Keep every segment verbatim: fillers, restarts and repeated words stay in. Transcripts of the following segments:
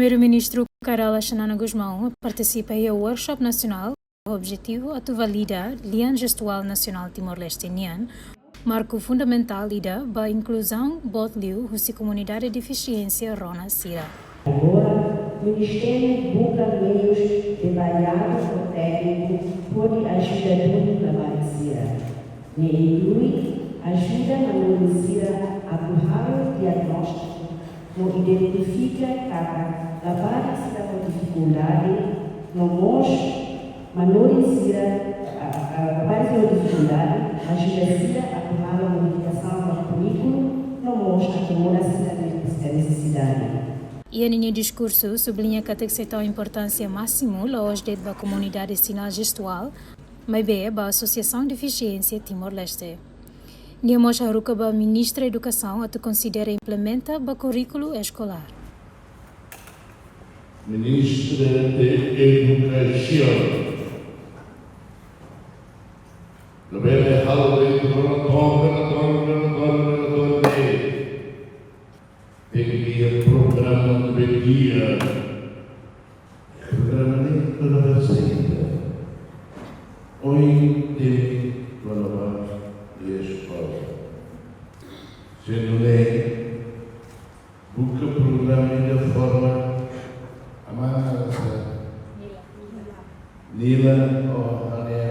Primeiru-Ministru Kay Rala Xanana Gusmão partisipa iha workshop nasionál ho objetivu atu valida Lian Jestuál Nasionál Timor-Leste nian, marku fundamentál ida ba inkluzaun boot liu husi komunidade defisiénsia rona sira. Agora, Ministériu buka meius detalladus no tékniku hodi ajuda duni labarik sira. Ne'e inklui ajuda manorin sira atu halo diagnóstiku no identifika katak labarik sira ho difikuldade no mós manorin sira, a, a, labarik sira ho difikuldade, ajuda sira atu halo modifikasaun ba kurríkulu no mós akomoda sira-nia nesesidade. Iha ninia diskursu subliña katak sei tau importánsia másimu la'ós de'it ba komunidade sinál jestuál, maibé ba Asosiasaun Defisiénsia Timor-Leste. Nia mós haruka ba Ministra Edukasaun atu konsidera implementa ba kurríkulu eskolár. Ministra de Edukasaun. Labele halo de'it relatóriu, relatóriu, relatóriu, relatóriu, de'it. Tenke iha programa ne'ebé di'ak. Programa ne'e para aseita. Ohin temi ba labarik iha eskola. Se nune'e, buka programa ida forma aman nasa. Nila, oh, hanya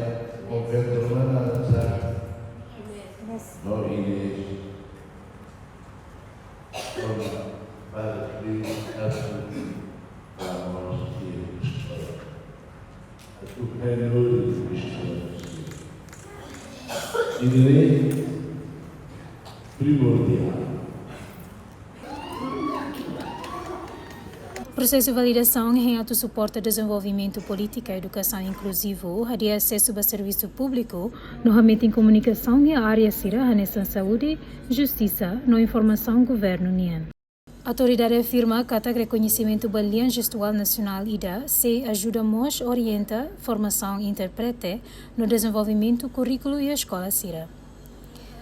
kompleto mana nasa. Oh, ini. Forma para que as vamos ter história. A tu Senhor história. E nem primordial. Prosesu validasaun hein atu suporta dezenvolvimentu polítika edukasaun inkluzivu, hadi'a asesu ba servisu públiku, no hametin komunikasaun iha área sira hanesan saúde, justisa, no informasaun governu nian. Autoridade afirma katak rekoñesimentu ba Lian Jestuál Nasionál ida sei ajuda mós orienta formasaun intérprete no dezenvolvimentu kurríkulu iha eskola sira.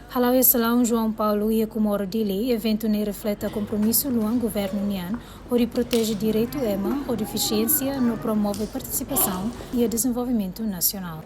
Hala'o iha salaun João Paulo iha Comoro, Dili, eventu ne'e refleta kompromisu luan governu nian hodi proteje direitu ema ho defisiénsia no promove partisipasaun iha dezenvolvimentu nasionál.